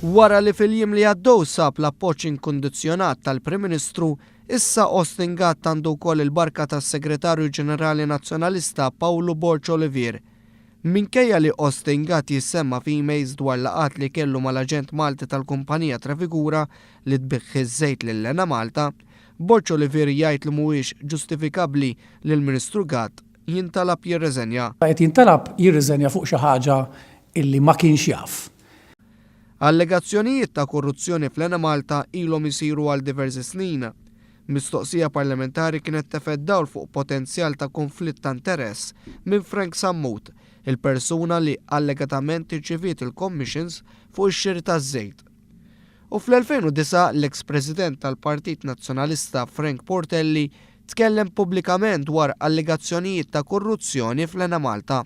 Wara li fil-jiem li għaddew sab l-appoġġ inkundizzjonat tal-Prim Ministru, issa Austin Gatt għandu wkoll il-barka tas-Segretarju Ġenerali Nazzjonalista Pawlu Borg Olivier. Minkejja li Austin Gatt jissemma f'emails dwar laqgħat li kellu mal-aġent Malti tal-kumpanija Trafigura li tbigħ iż-żejt lil Enemalta, Borg Olivier jgħid li mhuwiex ġustifikabbli li l-Ministru Gatt jintalab jirriżenja. Qed jintalab jirriżenja fuq xi ħaġa illi ma kienx jaf. Allegazzjonijiet ta' korruzzjoni fl-Enemalta ilhom isiru għal diversi snin. Mistoqsija parlamentari kienet tefgħet dawl fuq potenzjal ta' kunflitt ta' interess minn Frank Sammut, il-persuna li allegatament irċiviet il-commissions fuq ix-xiri taż-żejt. U fl-2009 l-eks President tal-Partit Nazzjonalista Frank Portelli tkellem pubblikament dwar allegazzjonijiet ta' korruzzjoni fl-Enemalta.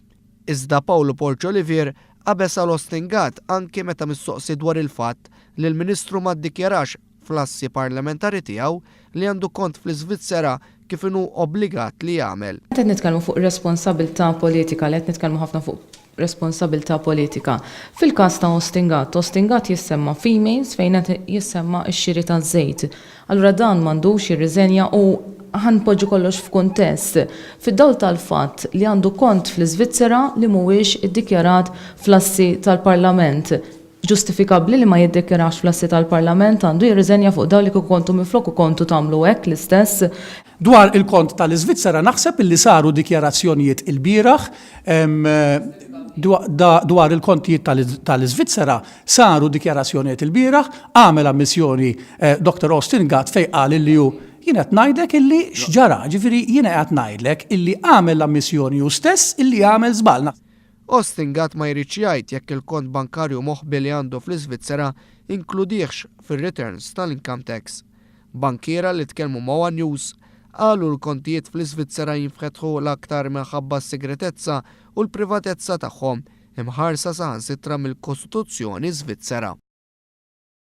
Iżda Pawlu Borg Olivier qabeż għal Austin Gatt anki meta mistoqsi dwar il-fatt li l-Ministru ma ddikjarax fl-assi parlamentari tiegħu li għandu kont fl-Iżvizzera kif inhu obbligat li jagħmel. Meta qed nitkellmu fuq responsabilità politika, li qed nitkellmu ħafna fuq responsabilità politika. Fil-każ ta' Austin Gatt, Austin Gatt jissemma f'emails fejn qed jissemma x-xiri taż-żejt. Allura dan m'għandux jirriżenja u ħa npoġġu kollox f'kuntest, fid-dawl tal-fatt li għandu kont fl-Iżvizzera li mhuwiex iddikjarat fl-assi tal-Parlament. Ġustifikabbli li ma jiddikjarax fl-assi tal-Parlament? Għandu jirriżenja fuq dawn li kieku kontu minfloku kontu tagħmlu hekk l-istess? Dwar il-kont tal-Iżvizzera naħseb illi saru dikjarazzjonijiet ilbieraħ dwar il-kontijiet tal-Iżvizzera saru dikjarazzjonijiet ilbieraħ, għamel ammissjoni Doctor Austin Gatt fejn qal illi hu jien qed ngħidlek illi x'ġara, ġifieri jiena qed ngħidlek illi għamel l-ammissjoni hu stess illi għamel żball. Austin Gatt ma jridx jgħid jekk il-kont bankarju moħbi li għandu fl-Iżvizzera inkludihx fir-returns tal-income tax. Bankiera li tkellmu ma' one News qalu l-kontijiet fl-Iżvizzera jinfetħu l-aktar minħabba s-segretezza u l-privatezza tagħhom, imħarsa saħansitra mill-Kostituzzjoni Svizzera.